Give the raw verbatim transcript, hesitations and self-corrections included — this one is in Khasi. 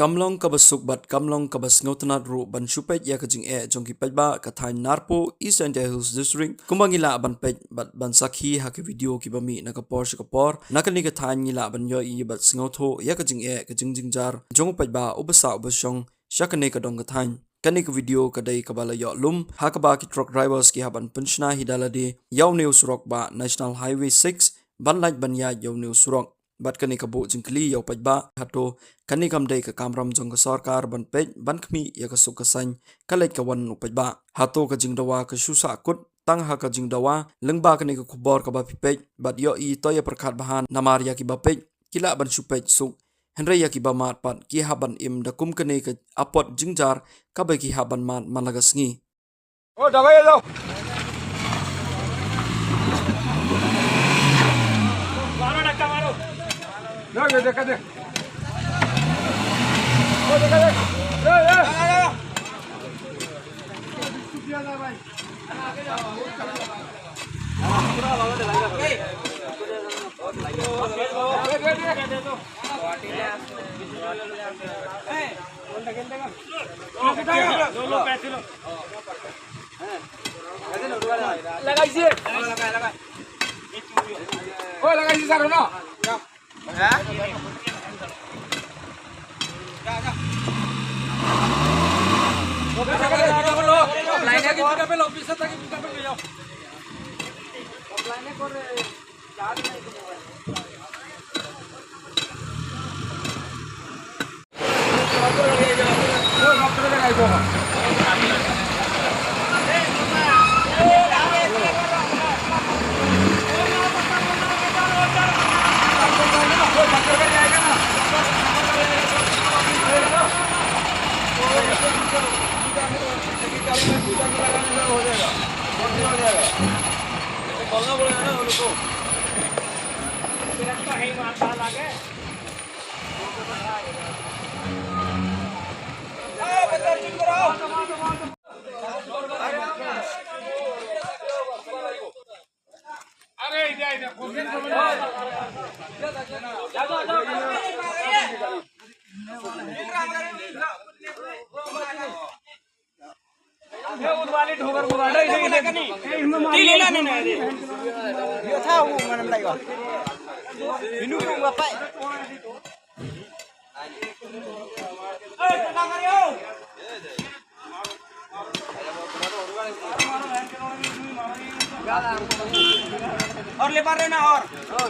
Kam long kaba suk bad kam long kaba sngewtynnad ruh ban shu peit ïa ka jingeh jong ki paidbah ka thaiñ Narpuh, East Jaintia Hills District, kumba ngi lah ban peit bad ban sakhi ha ki video kiba mih na ka por sha ka por. Na kane ka thaiñ ngi lah ban ïohi bad sngewthuh ïa ka jingeh ka jingjynjar jong u paidbah uba sah uba shong sha kane ka dong ka thaiñ. Kane ka video ka dei kaba la ïoh lum ha kaba ki truck drivers ki hap ban pynshna hi da lade ïa une u surok ba National Highway six ban lait ban ïaid ïa une u surok. Bad kane ka buh jingkylli ïa u paidbah, hato kane kam dei ka kamram jong ka sorkar ban peit ban khmih ïa ka suk ka saiñ ka leit ka wan u paidbah? Hato ka jingdawa ka shu sah kut tang ha ka jingdawa? Lyngba kane ka khubor kaba phi peit bad ïohi to ïa pyrkhat bha namar ïa kiba peit ki lah ban shu peit suk, hynrei ïa kiba mad pat ki hap ban im da kum kane ka apot jynjar kaba ki hap ban mad man la ka sngi. ओ दवाई ले लो। मारो धक्का मारो। लो, ये धक्का दे। ओ धक्का दे। ले, ले। लगाइसे। ओ लगाइसे सर, हुन। और लेबर रहना और।